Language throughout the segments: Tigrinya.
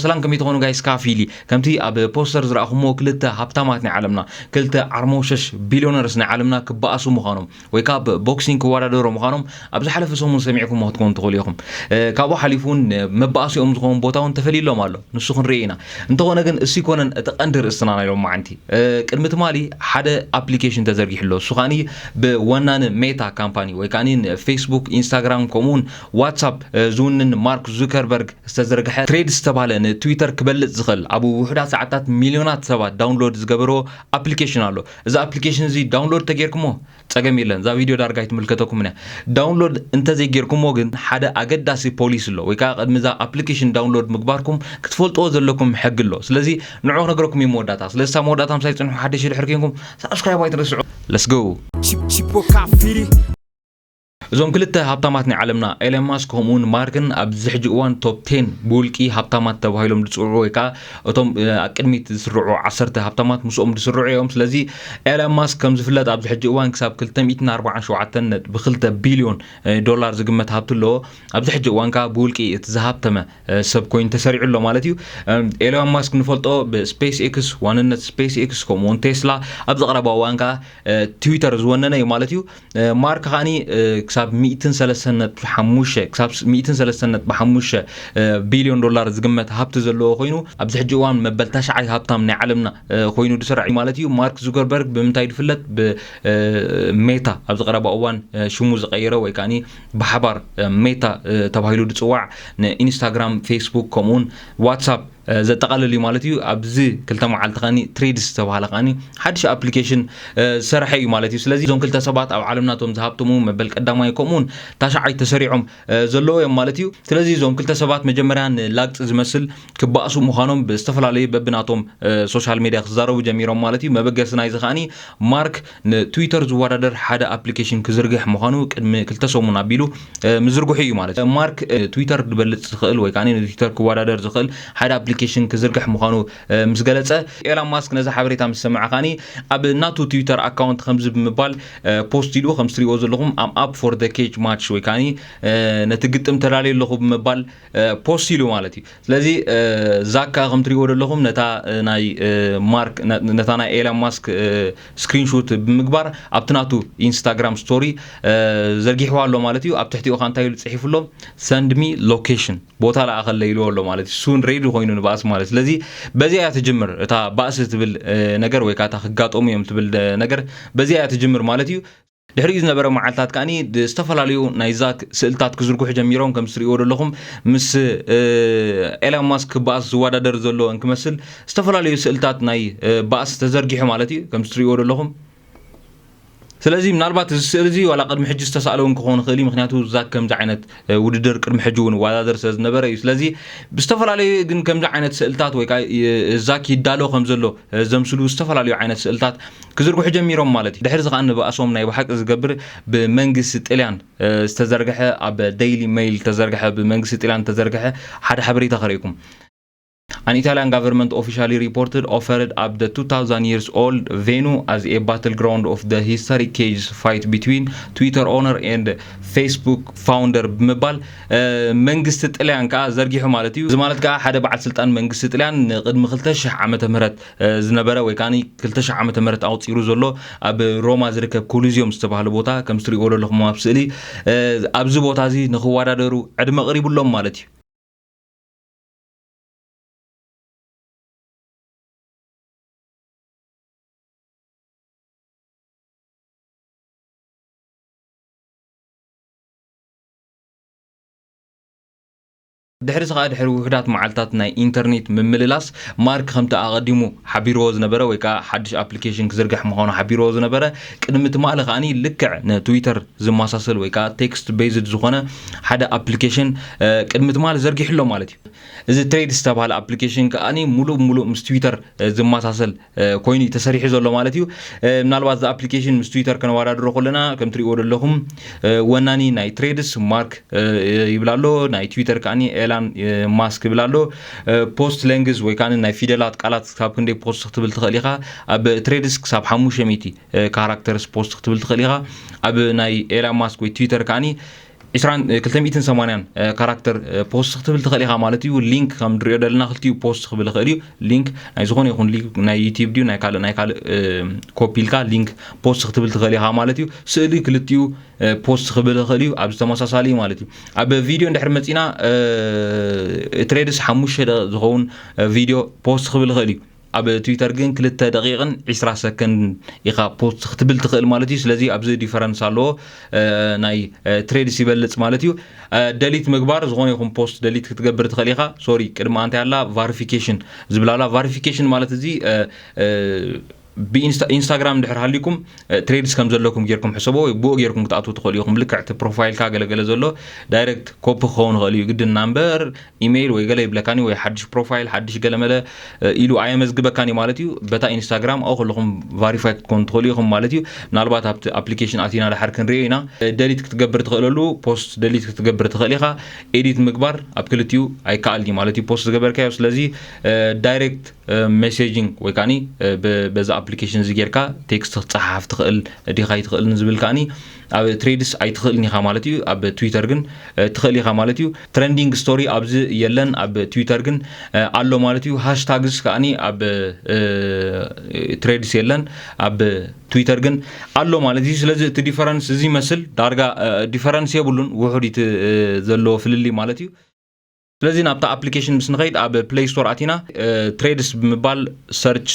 ሰላም፣ ከመይ ትኾኑ ጋይስ? ካፊሊ ከምቲ ኣብ ፖስተር ዝረኣኹሞ ክልተ ሃብታማት ናይ ዓለምና፣ ክልተ ዓርሞሸሽ ቢልዮነርስ ናይ ዓለምና ክበኣሱ ምዃኖም ወይ ከዓ ብቦክሲንግ ክወዳደሩ ምዃኖም ኣብ ዝሓለፈ ሰሙን ሰሚዕኩሞ ክትኮኑ ትኽእሉ ኢኹም። እ፣ ካብኡ ሓሊፉ እውን መበኣሲኦም ዝኸውን ቦታ እውን ተፈልዩሎም ኣሎ። ንሱ ክንርኢ ኢና። እንተኾነ ግን እሱ ይኮነን እቲ ቀንዲ ርእስትና ናይ ሎማዓንቲ። እ፣ ቅድሚ ትማሊ ሓደ ኣፕሊኬሽን ተዘርጊሑ ኣሎ። እሱ ከዓኒ ብወናኒ ሜታ ካምፓኒ ወይ ከዓኒ ፌስቡክ፣ ኢንስታግራም ከምኡውን ዋትሳፕ፣ እ፣ ዝውንን ማርክ ዙከርበርግ ዝተዘርግሐ ትሬድስ ዝተባህለ ንትዊተር ክበልጽ ዝኽእል ኣብ ውሑዳት ሰዓታት ሚልዮናት ሰባት ዳውንሎድ ዝገበርዎ ኣፕሊኬሽን ኣሎ። እዚ ኣፕሊኬሽን እዚ ዳውንሎድ ተጌርኩሞ ጸገም የለን። እዛ ቪድዮ ዳርጋ ኣይትምልከተኩምን እያ። ዳውንሎድ እንተዘይጌርኩሞ ግን ሓደ ኣገዳሲ ፖሊሲ ኣሎ፣ ወይ ከዓ ቅድሚ እዛ ኣፕሊኬሽን ዳውንሎድ ምግባርኩም ክትፈልጥዎ ዘለኩም ሕጊ ኣሎ። ስለዚ ንዑ ክነግረኩም እዩ መወዳእታ። ስለዚ ሳብ መወዳእታ ምሳይ ጽንሑ፣ ሓደሽ ድሕር ኮንኩም ሳብስክራይብ ኣይትረስዑ። Let's go። Chip- Chipo Kafiri. እዞም ክልተ ሃብታማት ናይ ዓለምና ኤለን ማስክ ከምኡውን ማርክን ኣብዚ ሕጂ እዋን ቶፕ ቴን ብውልቂ ሃብታማት ተባሂሎም ዝፅውዑ ወይ ከዓ እቶም፣ እ፣ ኣብ ቅድሚት ዝስርዑ ዓሰርተ ሃብታማት ምስኦም ዝስርዑ እዮም። ስለዚ ኤለን ማስክ ከም ዝፍለጥ ኣብዚ ሕጂ እዋን ክሳብ ክልተ ሚእትን ኣርባዓን ሸውዓተን ነጥቢ ክልተ ቢልዮን፣ እ፣ ዶላር ዝግመት ሃብቲ ኣለዎ። ኣብዚ ሕጂ እዋን ከዓ ብውልቂ እቲ ዝሃብተመ፣ እ፣ ሰብ ኮይኑ ተሰሪዑ ኣሎ ማለት እዩ። እ፣ ኤሎን ማስክ ንፈልጦ ብስፔስ ኤክስ፣ ዋንነት ስፔስ ኤክስ ከምኡውን ቴስላ ኣብዚ ቀረባ እዋን ከዓ፣ እ፣ ትዊተር ዝወነነ እዩ ማለት እዩ። እ፣ ማርክ ከዓኒ፣ እ፣ ክሳብ ሚእትን ሰለስተን ነጥቢ ሓሙሽተ፣ ክሳብ ሚእትን ሰለስተን ነጥቢ ሓሙሽተ፣ እ፣ ቢልዮን ዶላር ዝግመት ሃብቲ ዘለዎ ኮይኑ፣ ኣብዚ ሕጂ እዋን መበል ታሽዓይ ሃብታም ናይ ዓለምና፣ እ፣ ኮይኑ ዝስራዕ እዩ ማለት እዩ። ማርክ ዙከርበርግ ብምንታይ ዝፍለጥ? ብ-፣ እ፣ ሜታ ኣብዚ ቀረባ እዋን፣ እ፣ ሽሙ ዝቀየረ ወይ ከዓኒ ብሓባር፣ እ፣ ሜታ፣ እ፣ ተባሂሉ ዝጽዋዕ ንኢንስታግራም፣ ፌስቡክ ከምኡውን ዋትሳፕ፣ እ፣ ዘጠቓልል እዩ ማለት እዩ። ኣብዚ ክልተ መዓልቲ ከዓኒ ትሬድስ ዝተባህለ ከዓኒ ሓድሽ ኣፕሊኬሽን፣ እ፣ ዝሰርሐ እዩ ማለት እዩ። ስለዚ እዞም ክልተ ሰባት ኣብ ዓለምና እቶም ዝሃብተሙ መበል ቀዳማይ ከምኡውን ታሽዓይ ተሰሪዖም፣ እ፣ ዘለዉ እዮም ማለት እዩ። ስለዚ እዞም ክልተ ሰባት መጀመርያ ንላግፂ ዝመስል ክበኣሱ ምዃኖም ብዝተፈላለዩ በብናቶም፣ እ፣ ሶሻል ሜድያ ክዛረቡ ጀሚሮም ማለት እዩ። መበገሲ ናይዚ ከዓኒ ማርክ ንትዊተር ዝወዳደር ሓደ ኣፕሊኬሽን ክዝርግሕ ምዃኑ ቅድሚ ክልተ ሰሙን ኣቢሉ፣ እ፣ ምዝርግሑ እዩ ማለት እዩ። ማርክ፣ እ፣ ትዊተር ዝበልጽ ዝኽእል ወይ ከዓኒ ንትዊተር ክወዳደር ዝኽእል ሓደ ኣፕሊኬሽን ክዝርግሕ ምዃኑ፣ እ፣ ምስ ገለጸ፣ ኤላን ማስክ ነዚ ሓበሬታ ምስ ሰምዐ ከዓኒ ኣብ ናቱ ትዊተር ኣካውንት ከምዚ ብምባል፣ እ፣ ፖስት ኢሉ፣ ከም ትሪእዎ ዘለኹም፣ "I'm up for the cage match" ወይ ከዓኒ፣ እ፣ "ነቲ ግጥም ተዳልየ ኣለኹ" ብምባል፣ እ፣ ፖስት ኢሉ ማለት እዩ። ስለዚ፣ እ፣ ዛክ ከኣ ከም ትሪእዎ ዘለኹም ነታ፣ እ፣ ናይ፣ እ፣ ማርክ፣ ነ-፣ ነታ ናይ ኤላን ማስክ፣ እ፣ ስክሪንሾት ብምግባር ኣብቲ ናቱ ኢንስታግራም ስቶሪ፣ እ፣ ዘርጊሕዋ ኣሎ ማለት እዩ። ኣብ ትሕቲኡ ከኣ እንታይ ኢሉ ጽሒፉ ኣሎ? "Send me location፣ ቦታ ለኣኸለይ" ኢልዎ ኣሎ ማለት እዩ። ሱን ሬዲ ኮይኑ ንባእሲ ማለት። ስለዚ በዚኣ እያ ትጅምር እታ ባእሲ ትብል፣ እ፣ ነገር ወይ ከኣ እታ ክጋጠሙ እዮም ትብል፣ እ፣ ነገር በዚኣ እያ ትጅምር ማለት እዩ። ድሕሪኡ ዝነበረ መዓልታት ከኣኒ ዝተፈላለዩ ናይ ዛክ ስእልታት ክዝርግሑ ጀሚሮም። ከም ትሪእዎ ዘለኹም ምስ፣ እ፣ ኤላን ማስክ ክበኣስ ዝወዳደር ዘሎ እንክመስል ዝተፈላለዩ ስእልታት ናይ፣ እ፣ ባእሲ ተዘርጊሑ ማለት እዩ። ከም ትሪእዎ ዘለኹም። ስለዚ ምናልባት እዚ ስእሊ እዚ ዋላ ቅድሚ ሕጂ ዝተሳእለ እውን ክኸውን ይኽእል እዩ። ምክንያቱ ዛክ ከምዚ ዓይነት፣ እ፣ ውድድር ቅድሚ ሕጂ እውን ይወዳደር ስለ ዝነበረ እዩ። ስለዚ ብዝተፈላለዩ ግን ከምዚ ዓይነት ስእልታት ወይ ከዓ፣ እ፣ ዛክ ይዳሎ ከም ዘሎ፣ እ፣ ዘምስሉ ዝተፈላለዩ ዓይነት ስእልታት ክዝርግሑ ጀሚሮም ማለት እዩ። ድሕሪ እዚ ከዓ ንባእሶም ናይ ብሓቂ ዝገብር ብመንግስቲ ጥልያን፣ እ፣ ዝተዘርግሐ፣ ኣብ ዴይሊ ሜይል ዝተዘርግሐ፣ ብመንግስቲ ጥልያን ዝተዘርግሐ ሓደ ሓበሬታ ከርእየኩም። An Italian government officially reported offered up the two thousand years old venue as a battleground of the historic cage fight between Twitter owner and Facebook founder ብምባል፣ እ፣ መንግስቲ ጥልያን ከዓ ዘርጊሑ ማለት እዩ። እዚ ማለት ከዓ ሓደ በዓል ስልጣን መንግስቲ ጥልያን ንቅድሚ ክልተ ሽሕ ዓመተ ምህረት፣ እ፣ ዝነበረ ወይ ከዓ ክልተ ሽሕ ዓመተ ምህረት ኣውፂሩ ዘሎ ኣብ ሮማ ዝርከብ ኮሊዚዮም ዝተባህለ ቦታ ከም ትሪእዎ ዘለኹም ኣብ ስእሊ፣ እ፣ ኣብዚ ቦታ እዚ ንክወዳደሩ ዕድመ ቀሪቡሎም ማለት እዩ። ድሕሪ እዚ ኸኣ ድሕሪ ውሑዳት መዓልታት ናይ ኢንተርኔት ምምልላስ ማርክ ከምቲ ኣቐዲሙ ሓቢርዎ ዝነበረ ወይ ከኣ ሓድሽ ኣፕሊኬሽን ክዝርጋሕ ምዃኑ ሓቢርዎ ዝነበረ ቅድሚ ትማሊ ከኣኒ ልክዕ ንትዊተር ዝመሳሰል ወይ ከኣ ቴክስት ቤዝድ ዝኾነ ሓደ ኣፕሊኬሽን፣ እ፣ ቅድሚ ትማሊ ዘርጊሑ ኣሎ ማለት እዩ። እዚ ትሬድስ ዝተባህለ ኣፕሊኬሽን ከኣኒ ሙሉእ ብሙሉእ ምስ ትዊተር፣ እ፣ ዝመሳሰል፣ እ፣ ኮይኑ እዩ ተሰሪሑ ዘሎ ማለት እዩ። እ፣ ምናልባት እዚ ኣፕሊኬሽን ምስ ትዊተር ከነወዳድሮ ከለና ከም ትሪእዎ ዘለኹም፣ እ፣ ወናኒ ናይ ትሬድስ ማርክ፣ እ፣ ይብል ኣሎ፣ ናይ ትዊተር ከኣኒ ኤላን፣ እ፣ ማስክ ይብል ኣሎ። እ፣ ፖስት ሌንግዝ ወይ ከኣኒ ናይ ፊደላት ቃላት ካብ ክንደይ ፖስት ክትብል ትኽእል ኢኻ። ኣብ ትሬድስ ክሳብ ሓሙሽተ ሚእቲ፣ እ፣ ካራክተርስ ፖስት ክትብል ትኽእል ኢኻ። ኣብ ናይ ኤላን ማስክ ወይ ትዊተር ከኣኒ ዕስራን ክልተ ሚእትን ሰማንያን ካራክተር ፖስት ክትብል ትኽእል ኢኻ ማለት እዩ። ሊንክ ከም ንሪኦ ዘለና ክልቲኡ ፖስት ክብል ይኽእል እዩ። ሊንክ ናይ ዝኾነ ይኹን ሊንክ ናይ ዩቲዩብ ድዩ ናይ ካልእ ናይ ካልእ ኮፒ ኢልካ ሊንክ ፖስት ክትብል ትኽእል ኢኻ ማለት እዩ። ስእሊ ክልቲኡ ፖስት ክብል ይኽእል እዩ። ኣብዚ ተመሳሳሊ እዩ ማለት እዩ። ኣብ ቪድዮ እንድሕር መፂና ትሬድስ ሓሙሽተ ደቂቕ ዝኸውን ቪድዮ ፖስት ክብል ይኽእል እዩ። ኣብ ትዊተር ግን ክልተ ደቂቕን ዕስራ ሰከንድን ኢኻ ፖስት ክትብል ትኽእል ማለት እዩ። ስለዚ ኣብዚ ዲፈረንስ ኣለዎ። ናይ ትሬድስ ይበልፅ ማለት እዩ። ደሊት ምግባር፣ ዝኾነ ይኹን ፖስት ደሊት ክትገብር ትኽእል ኢኻ። ሶሪ፣ ቅድሚ እንታይ ኣላ ቫሪፊኬሽን ዝብል ኣላ። ቫሪፊኬሽን ማለት እዚ ብኢንስታግራም ድሕር ሃሊኩም ትሬድስ ከም ዘለኩም ጌርኩም ሕሰቦ፣ ወይ ብኡ ጌርኩም ክትኣትዉ ትኽእሉ ኢኹም። ልክዕ እቲ ፕሮፋይልካ ገለገለ ዘሎ ዳይሬክት ኮፒ ክኸውን ይኽእል እዩ። ግድን ናምበር ኢሜይል ወይ ገለ ይብለካኒ፣ ወይ ሓድሽ ፕሮፋይል ሓድሽ ገለመለ ኢሉ ኣየመዝግበካኒ ማለት እዩ። በታ ኢንስታግራም ኣብኡ ከለኹም ቫሪፋይ ክትኮኑ ትኽእሉ ኢኹም ማለት እዩ። ምናልባት ኣብቲ ኣፕሊኬሽን ኣቲና ድሓር ክንሪኦ ኢና። ደሊት ክትገብር ትኽእለሉ፣ ፖስት ደሊት ክትገብር ትኽእል ኢኻ። ኤዲት ምግባር ኣብ ክልቲኡ ኣይከኣልን እዩ ማለት እዩ፣ ፖስት ዝገበርካዮ። ስለዚ ዳይሬክት ሜሴጂንግ ወይ ከዓኒ በዛ ኣፕሊኬሽን እዚ ጌርካ ቴክስት ክትፀሓሓፍ ትኽእል ዲኻ ኣይትኽእልን ዝብል ከዓኒ ኣብ ትሬድስ ኣይትኽእልን ኢኻ ማለት እዩ። ኣብ ትዊተር ግን ትኽእል ኢኻ ማለት እዩ። ትረንዲንግ ስቶሪ ኣብዚ የለን፣ ኣብ ትዊተር ግን ኣሎ ማለት እዩ። ሃሽታግስ ከዓኒ ኣብ ትሬድስ የለን፣ ኣብ ትዊተር ግን ኣሎ ማለት እዩ። ስለዚ እቲ ዲፈረንስ እዚ ይመስል፣ ዳርጋ ዲፈረንስ የብሉን፣ ውሑድ እዩ ዘሎ ፍልልይ ማለት እዩ። ስለዚ ናብታ ኣፕሊኬሽን ምስ ንኸይድ ኣብ ፕሌይ ስቶር ኣቲና ትሬድስ ብምባል ሰርች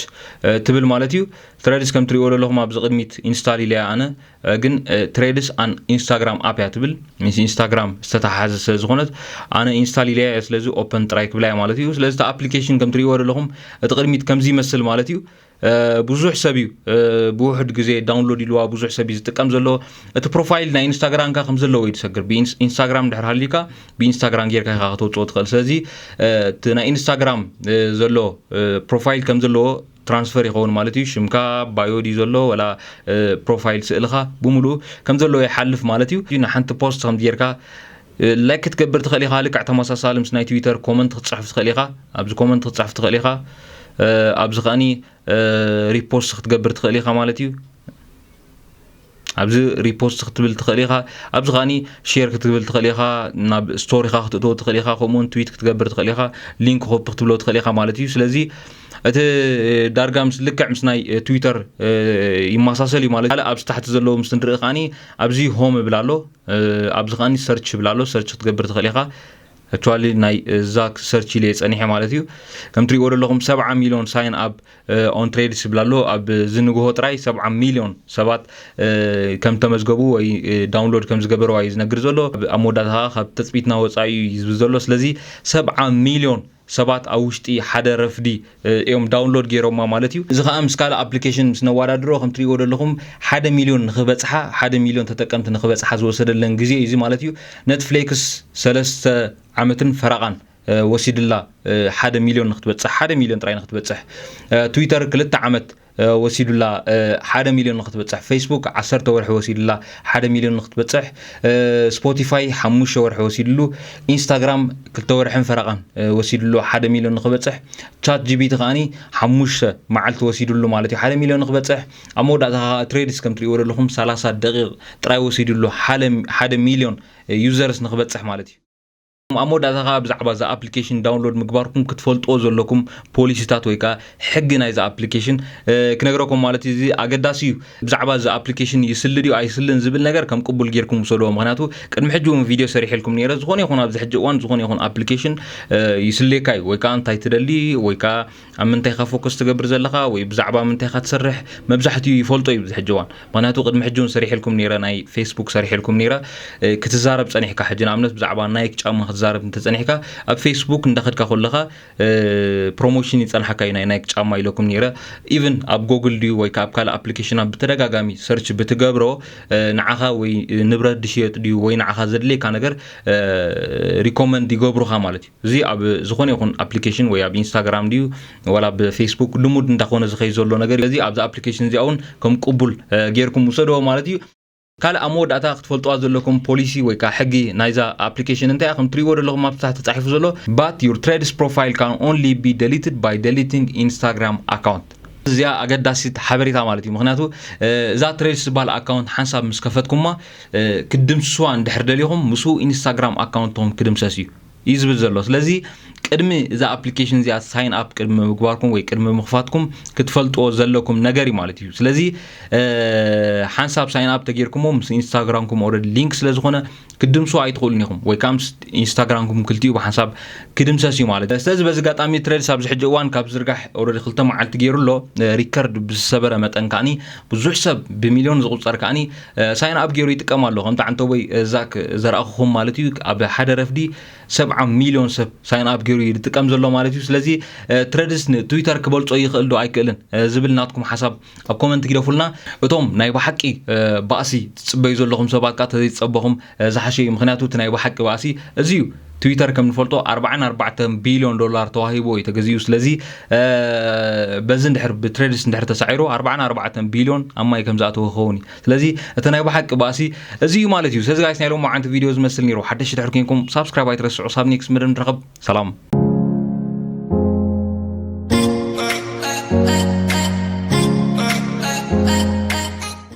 ትብል ማለት እዩ። ትሬድስ ከም ትሪእዎ ዘለኹም ኣብዚ ቅድሚት ኢንስታል ኢለያ ኣነ፣ ግን ትሬድስ ኣን ኢንስታግራም ኣፕ እያ ትብል፣ ምስ ኢንስታግራም ዝተተሓሓዘ ስለ ዝኾነት ኣነ ኢንስታል ኢለያ እየ። ስለዚ ኦፐን ጥራይ ክብላ እየ ማለት እዩ። ስለዚ እቲ ኣፕሊኬሽን ከም ትሪእዎ ዘለኹም እቲ ቅድሚት ከምዚ ይመስል ማለት እዩ። ብዙሕ ሰብ እዩ ብውሕድ ግዜ ዳውንሎድ ኢልዋ፣ ብዙሕ ሰብ እዩ ዝጥቀም ዘሎ። እቲ ፕሮፋይል ናይ ኢንስታግራምካ ከም ዘለዎ እዩ ዝሰግር። ኢንስታግራም ድሕር ሃልዩካ ብኢንስታግራም ጌርካ ኢኻ ከተውፅኦ ትኽእል። ስለዚ እቲ ናይ ኢንስታግራም ዘሎ ፕሮፋይል ከም ዘለዎ ትራንስፈር ይኸውን ማለት እዩ። ሽምካ ባዮ ድዩ ዘሎ ወላ ፕሮፋይል ስእልኻ ብምሉኡ ከም ዘለዎ ይሓልፍ ማለት እዩ። ንሓንቲ ፖስት ከም ጌርካ ላይክ ክትገብር ትኽእል ኢኻ። ልክዕ ተመሳሳሊ ምስ ናይ ትዊተር ኮመንት ክትፅሕፍ ትኽእል ኢኻ። ኣብዚ ኮመንት ክትፅሕፍ ትኽእል ኢኻ። ኣብዚ ከኣኒ ሪፖስት ክትገብር ትኽእል ኢኻ ማለት እዩ። ኣብዚ ሪፖስት ክትብል ትኽእል ኢኻ። ኣብዚ ከኣኒ ሼር ክትብል ትኽእል ኢኻ። ናብ ስቶሪኻ ክትእትዎ ትኽእል ኢኻ። ከምኡውን ትዊት ክትገብር ትኽእል ኢኻ። ሊንክ ኮፒ ክትብሎ ትኽእል ኢኻ ማለት እዩ። ስለዚ እቲ ዳርጋ ምስ ልክዕ ምስ ናይ ትዊተር ይመሳሰል እዩ ማለት እዩ። ካልእ ኣብዚ ታሕቲ ዘለዉ ምስ ንርኢ ከኣኒ ኣብዚ ሆም እብል ኣሎ። ኣብዚ ከኣኒ ሰርች ይብል ኣሎ። ሰርች ክትገብር ትኽእል ኢኻ። ኣክቹዋሊ ናይ ዛክ ሰርች ኢለ ጸኒሐ ማለት እዩ። ከም ትሪእዎ ዘለኹም ሰብዓ ሚልዮን ሳይን ኣፕ ኦን ትሬድስ ይብል ኣሎ። ኣብ ዝንግሆ ጥራይ ሰብዓ ሚልዮን ሰባት ከም ተመዝገቡ ወይ ዳውንሎድ ከም ዝገበርዋ እዩ ዝነግር ዘሎ። ኣብ መወዳእታ ከዓ ካብ ተጽቢትና ወጻኢ እዩ ዝብል ዘሎ። ስለዚ ሰብዓ ሚልዮን ሰባት ኣብ ውሽጢ ሓደ ረፍዲ እዮም ዳውንሎድ ገይሮማ ማለት እዩ። እዚ ከዓ ምስ ካልእ ኣፕሊኬሽን ምስ ነወዳድሮ ከም ትሪእዎ ዘለኹም ሓደ ሚልዮን ንኽበጽሓ፣ ሓደ ሚልዮን ተጠቀምቲ ንኽበጽሓ ዝወሰደለን ግዜ እዩ እዚ ማለት እዩ። ነትፍሌክስ ሰለስተ ዓመትን ፈረቓን ወሲድላ ሓደ ሚልዮን ንክትበፅሕ፣ ሓደ ሚልዮን ጥራይ ንክትበፅሕ። ትዊተር ክልተ ዓመት ወሲዱላ ሓደ ሚልዮን ንክትበፅሕ። ፌስቡክ ዓሰርተ ወርሒ ወሲዱላ ሓደ ሚልዮን ንክትበፅሕ። ስፖቲፋይ ሓሙሽተ ወርሒ ወሲድሉ። ኢንስታግራም ክልተ ወርሕን ፈረቓን ወሲድሉ ሓደ ሚልዮን ንክበፅሕ። ቻት ጂቢቲ ከዓኒ ሓሙሽተ መዓልቲ ወሲድሉ ማለት እዩ ሓደ ሚልዮን ንክበፅሕ። ኣብ መወዳእታ ከዓ ትሬድስ ከም ትሪእዎ ዘለኹም ሰላሳ ደቂቕ ጥራይ ወሲድሉ ሓደ ሚልዮን ዩዘርስ ንክበፅሕ ማለት እዩ። ኣብ መወዳእታ ከዓ ብዛዕባ እዛ ኣፕሊኬሽን ዳውንሎድ ምግባርኩም ክትፈልጥዎ ዘለኩም ፖሊሲታት ወይ ከዓ ሕጊ ናይዛ ኣፕሊኬሽን ክነግረኩም ማለት እዩ። እዚ ኣገዳሲ እዩ። ብዛዕባ እዚ ኣፕሊኬሽን ይስሊ ድዩ ኣይስልን ዝብል ነገር ከም ቅቡል ጌርኩም ውሰድዎ። ምክንያቱ ቅድሚ ሕጂ እውን ቪድዮ ሰሪሐልኩም ነይረ። ዝኾነ ይኹን ኣብዚ ሕጂ እዋን ዝኾነ ይኹን ኣፕሊኬሽን ይስልየካ እዩ። ወይ ከዓ እንታይ ትደሊ ወይ ከዓ ኣብ ምንታይ ኢኻ ፎከስ ትገብር ዘለኻ ወይ ብዛዕባ ምንታይ ኢኻ ትሰርሕ መብዛሕትኡ ይፈልጦ እዩ ኣብዚ ሕጂ እዋን። ምክንያቱ ቅድሚ ሕጂ እውን ሰሪሐልኩም ነይረ፣ ናይ ፌስቡክ ሰሪሐልኩም ነይረ። ክትዛረብ ጸኒሕካ ሕጂ ንኣብነት ብዛዕባ ናይክ ጫማ ክትዛረብ እንተጸኒሕካ ኣብ ፌስቡክ እንዳኸድካ ከለኻ ፕሮሞሽን ይጸንሓካ እዩ ናይ ናይክ ጫማ ኢለኩም ነይረ። ኢቭን ኣብ ጎግል ድዩ ወይ ከዓ ኣብ ካልእ ኣፕሊኬሽናት ብተደጋጋሚ ሰርች ብትገብሮ ንዓኻ ወይ ንብረት ድሽየጥ ድዩ ወይ ንዓኻ ዘድልየካ ነገር ሪኮመንድ ይገብሩኻ ማለት እዩ። እዚ ኣብ ዝኾነ ይኹን ኣፕሊኬሽን ወይ ኣብ ኢንስታግራም ድዩ ዋላ ኣብ ፌስቡክ ልሙድ እንዳኾነ ዝኸይድ ዘሎ ነገር እዩ። እዚ ኣብዚ ኣፕሊኬሽን እዚኣ እውን ከም ቅቡል ጌርኩም ውሰድዎ ማለት እዩ። ካልእ ኣብ መወዳእታ ክትፈልጥዋ ዘለኩም ፖሊሲ ወይ ከዓ ሕጊ ናይዛ ኣፕሊኬሽን እንታይ እያ? ከም ትሪእዎ ዘለኹም ኣብ ታሕቲ ተፃሒፉ ዘሎ but your trades profile can only be deleted by deleting Instagram account። እዚኣ ኣገዳሲት ሓበሬታ ማለት እዩ። ምክንያቱ እዛ ትሬድስ ዝበሃል ኣካውንት ሓንሳብ ምስ ከፈትኩማ ክድምስስዋ እንድሕር ደሊኹም ምስኡ ኢንስታግራም ኣካውንትኹም ክድምሰስ እዩ እዩ ዝብል ዘሎ። ስለዚ ቅድሚ እዛ ኣፕሊኬሽን እዚኣ ሳይን ኣፕ ቅድሚ ምግባርኩም ወይ ቅድሚ ምኽፋትኩም ክትፈልጥዎ ዘለኩም ነገር እዩ ማለት እዩ። ስለዚ ሓንሳብ ሳይን ኣፕ ተጌርኩሞ ምስ ኢንስታግራምኩም ኦረዲ ሊንክ ስለ ዝኾነ ክድምስዎ ኣይትኽእሉን ኢኹም ወይ ከዓ ምስ ኢንስታግራምኩም ክልቲኡ ብሓንሳብ ክድምሰስ እዩ ማለት እዩ። ስለዚ በዚ ኣጋጣሚ ትሬድስ ኣብዚ ሕጂ እዋን ካብ ዝርጋሕ ኦረዲ ክልተ መዓልቲ ገይሩ ኣሎ። ሪከርድ ብዝሰበረ መጠን ከዓኒ ብዙሕ ሰብ ብሚልዮን ዝቁፀር ከዓኒ ሳይን ኣፕ ገይሩ ይጥቀም ኣሎ። ከምቲ ዓንተቦይ ዛክ ዘርኣኹኹም ማለት እዩ ኣብ ሓደ ረፍዲ ሰብዓ ሚልዮን ሰብ ሳይን ኣፕ ገይሩ ይጥቀም ዘሎ ማለት እዩ። ስለዚ ትሬድስ ንትዊተር ክበልጾ ይኽእል ዶ ኣይክእልን ዝብል ናትኩም ሓሳብ ኣብ ኮመንት ግደፉልና። እቶም ናይ ብሓቂ ባእሲ ትጽበዩ ዘለኹም ሰባት ከዓ ተዘይትጸበኹም ዝሓሸ እዩ። ምክንያቱ እቲ ናይ ብሓቂ ባእሲ እዚ እዩ። ትዊተር ከም ንፈልጦ ኣርባዓን ኣርባዕተን ቢልዮን ዶላር ተዋሂቦ እዩ ተገዚኡ። ስለዚ በዚ እንድሕር ብትሬድስ እንድሕር ተሳዒሩ ኣርባዓን ኣርባዕተን ቢልዮን ኣብ ማይ ከም ዝኣተወ ክኸውን እዩ። ስለዚ እቲ ናይ ብሓቂ ባእሲ እዚ እዩ ማለት እዩ። ስለዚ ጋይስ ናይ ሎማዓንቲ ቪድዮ ዝመስል ነይሩ። ሓደሽ ድሕር ኮንኩም ሳብስክራይብ ኣይትረስዑ። ሳብ ኔክስት መደብ ንረኸብ። ሰላም።